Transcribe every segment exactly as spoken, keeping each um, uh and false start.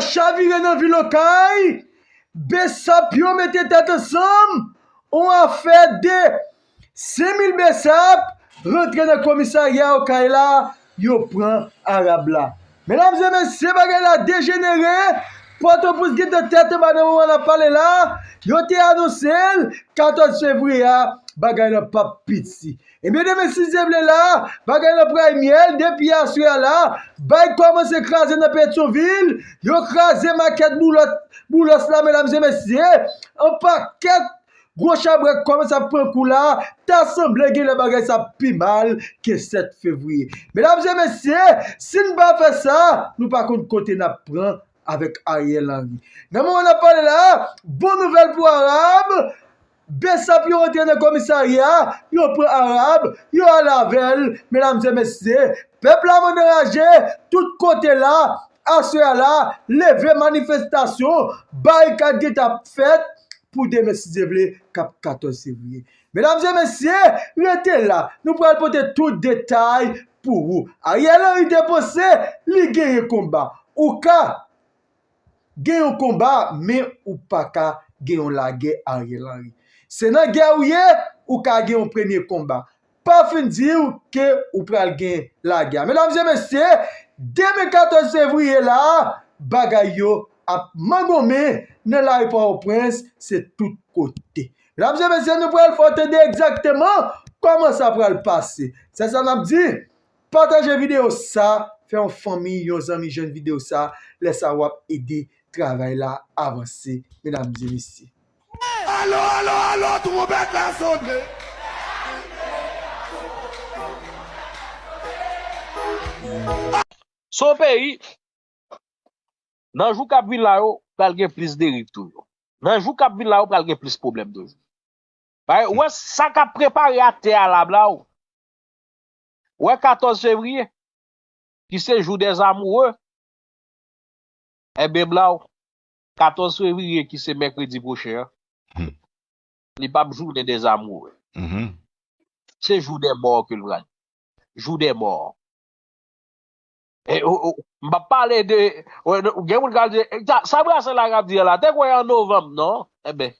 Chavire nan vil Okay, Besap yo mete tèt ansanm, on afè de senk mil Besap rantre nan komisarya Okay la, yo pran Arab la. Medam e mesye, bagay la dejenere. Pòtoprens gentan tèt anba nan moman n ap pale la. Yo te anonse l katòz fevriye a, bagay la p ap piti. Ebyen, demen si Dye vle la, bagay la pral myèl, depi aswè a la, bay kòmanse kraze nan Petyonvil, yo kraze makèt Boulòt, Boulòs la, medam e mesye, an pakèt gwo chabrak kòmanse ap pran kou la, ta sanble genlè bagay sa pi mal ke sèt fevriye. Medam e mesye, si n pa fè sa, nou pa konn kote n ap pran avèk Ariel Henry. Nan moman n ap pale la, bon nouvèl pou Arab, Besap yo rantre nan komisarya, yo pran Arab, yo ale avè l, medam e mesye, pèp la mande raje, tout kote la, aswè a la, leve manifestasyon, barikad gentan ap fèt pou demen si Dye vle, k ap katòz fevriye. Medam e mesye, rete la, nou pral pote tout detay pou ou. Ariel Henry te panse li genyen konba. Ou ka gen yon konba, men ou pa ka gen yon lagè Ariel Henry. Se nan gè ou ye, ou ka gen yon premye konba. Pa fin di w ke ou pral gen lagè. Medam e mesye, demen katòz fevriye la, bagay yo ap mangonmen nan lari Pòtoprens, se tout kote. Medam e mesye, nou pral fè w tande egzakteman kòman sa pral pase. Se sa n ap di. Pataje videyo sa, fè yon fanmi, yon zanmi jwenn videyo sa, lè sa w ap ede travay la avanse, medam e mesye. Alo, alo, alo, twonpèt la sone. Son peyi, nan jou k ap vin la yo, pral gen plis deriv toujou. Nan jou k ap vin la yo, pral gen plis pwoblèm toujou. Bay, ou wè sa k ap prepare atè a la, bla, ou wè katòz fevriye, ki se jou dèzamoure, enben, bla, ou katòz fevriye, ki se mèkredi pwochen an, hmm, li p ap jounen dèzamoure. Mhm. Se jou dè mò ke l pral. Jou dè mò. E, o, o, m p ap pale de, o, gen moun k al di, e, sa, sa Brasen la k ap di a la, te kwè an novanm, non? Enben,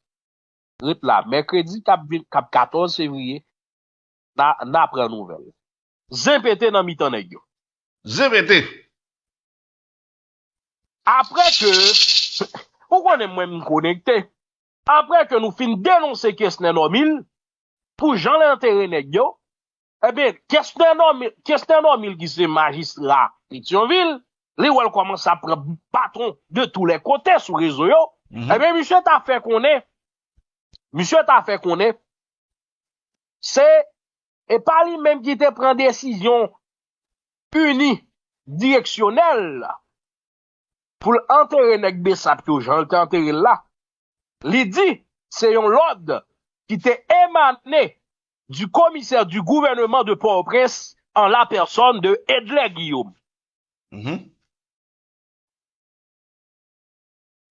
ret la. Mèkredi k ap vin, k ap katòz fevriye, n a, n a pran nouvèl. Zen pete nan mitan nèg yo. Zen pete. Apre ke, ou konnen mwen m konekte. Apre ke nou fin denonse Kesner Normil, pou jan l antere nèg yo, ebyen, Kesner Normil, Kesner Normil ki se majistra Petyonvil, li wè l kòmanse ap pran baton de tou lè kote sou rezo yo. Mhm. Ebyen, misye ta fè konnen, misye ta fè konnen, se, e pa li menm ki te pran desizyon ini direksyonèl pou l antere nèg Besap yo jan l te antere l la. Li di se yon lòd ki te emane du commissaire du gouvernement de Port-au-Prince en la personne de Edler Guillaume. Mhm.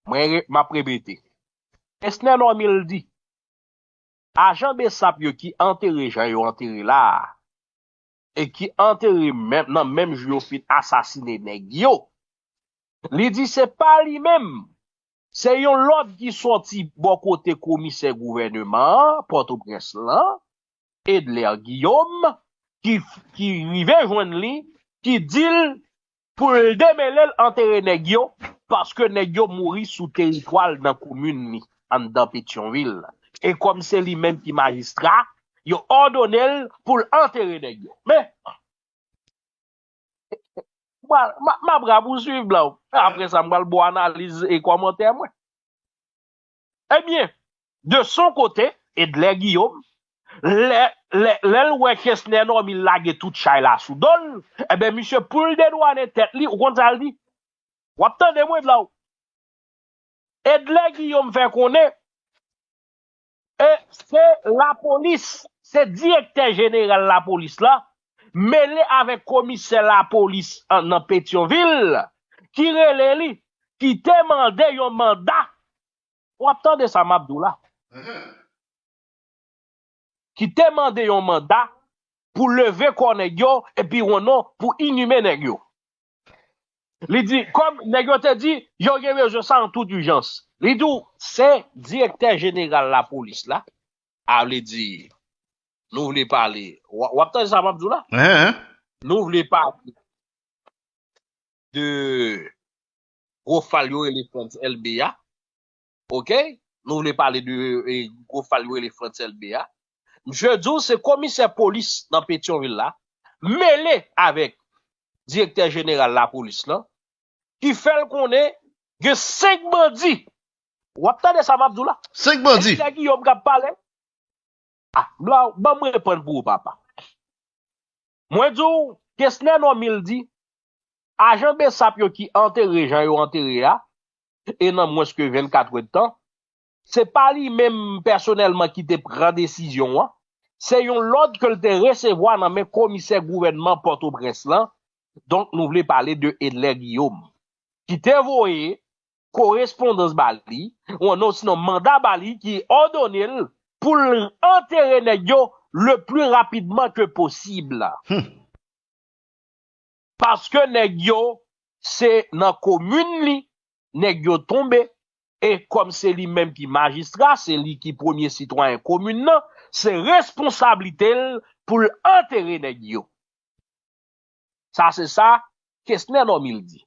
Mwen re-, m ap repete. Kesner Normil di, ajan Besap yo ki antere jan yo antere la a, e ki antere menm, nan menm jou yo fin asasine nèg yo, li di se pa li menm, se yon lòd ki sòti bò kote komisè gouvèneman an, Pòtoprens lan, Edler Guillaume, ki, ki rive jwenn li, ki di l pou l demele l antere nèg yo, paske nèg yo mouri sou teritwa l nan komin li, anndan Petyonvil. E kòm se li menm ki majistra, yo òdone l pou l antere nèg yo. Men, m a, m a, m ap rapousuiv la. Apre sa, m pral ba w analiz e kòmantè mwen. Ebyen, de son kote, Edler Guillaume, lè, lè, lè l wè Kesner Normil lage tout chay la sou do l, ebyen, misye, pou l dedwanen tèt li, ou konn sa l di? W ap tande mwen la, wi. Edler Guillaume fè konnen, e se lapolis, se direktè jeneral lapolis la, mele avèk komisè lapolis an, nan Petyonvil, ki rele li, ki te mande yon manda. W ap tande sa m ap di w la. Ki te mande yon manda pou leve kò nèg yo, epi yon non pou inime nèg yo. Li di, kòm nèg yo te di, yo gen bezwen sa an tout ijans. Li di w, se direktè jeneral lapolis la, a vle di, nou vle pale, w w ap tande sa m ap di w la? Hein, hein? Nou vle pale de gwo fal yo rele Frantz Elbé a. Oke? Nou vle pale de e, gwo fal yo rele Frantz Elbé a. Misye di w se komisè polis nan Petyonvil la, mele avèk direktè jeneral lapolis lan, ki fè l konnen gen senk bandi. W ap tande sa m ap di w la? Senk bandi. Èske Guillaume k ap pale? Ah, bla, ban mwen reponn pou ou, papa. Mwen di w, Kesner Normil di, ajan Bsap yo ki antere jan yo antere a, e nan mwens ke vennkat èdtan, se pa li menm pèsonèlman ki te pran desizyon an, se yon lòd ke l te resevwa nan men komisè gouvènman Pòtoprens lan, donk nou vle pale de Edler Guillaume, ki te voye korespondans ba li, ou non, sinon manda ba li ki òdone l pou l antere nèg yo le plus rapidement que possible. Hmm. Paske nèg yo, se nan komin li, nèg yo tonbe, e kòm se li menm ki majistra, se li ki premye sitwayen komin nan, se responsablite l pou l antere nèg yo. Sa se sa Kesner Normil di.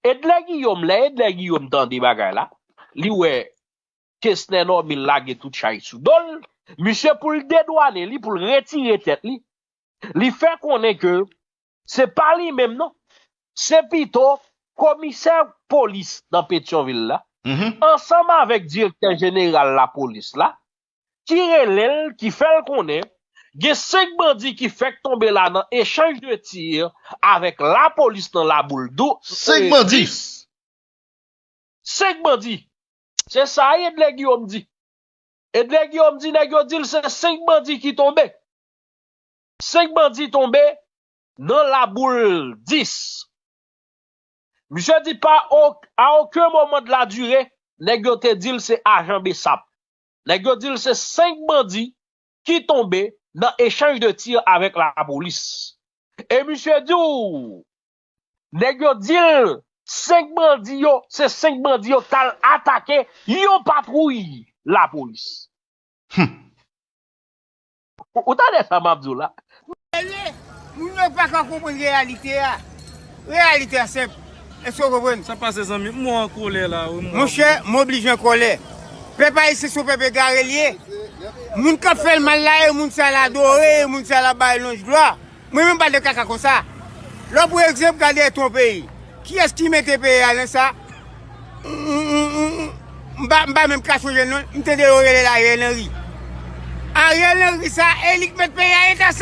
Edler Guillaume, lè Edler Guillaume tande bagay la, li wè Kesner Normil lage tout chay sou do l, misye pou l dedwane li, pou l retire tèt li, li fè konnen ke se pa li menm non. Se pito komisè polis nan Petyonvil la, Mhm. ansanm avèk direktè jeneral lapolis la, ki rele l, ki fè l konnen, gen senk bandi ki fèk tonbe la nan echanj de tir avèk lapolis nan Laboul Dou. Senk bandi. Senk bandi. Se sa Edler Guillaume di. Edler Guillaume di nèg yo di l se senk bandi ki tonbe. Senk bandi tonbe nan Laboul dis. Misye di pa o- à aucun moment de la durée, nèg yo te di l se ajan Bsap. Nèg yo di l se senk bandi ki tonbe nan echanj de tir avèk lapolis. E misye di w, nèg yo di l senk bandi yo, se senk bandi yo t al atake yon patwouy lapolis. Hmm. Ou, ou tande sa m ap di w la? Moun yo pa ka konprann reyalite a. Reyalite a senp. Èske w konprann? Sa pase zanmi m, mwen an kòlè la wi mwen. Monchè, m oblije an kòlè. Pèp ayisyen se yon pèp egare l ye. Moun k ap fè l mal la, e moun sa l adore, e moun sa l ap bay lonj glwa. Mwen menm m pa de kaka konsa. Lè w pran egzanp, gade etan yon peyi. Kiyès ki mete peyi a nan sa? M, m, m, m, m pa, m pa menm ka sonje non l, m tande yo rele l Ariel Henry. Ariel Henry sa, e li k met peyi a eta sa.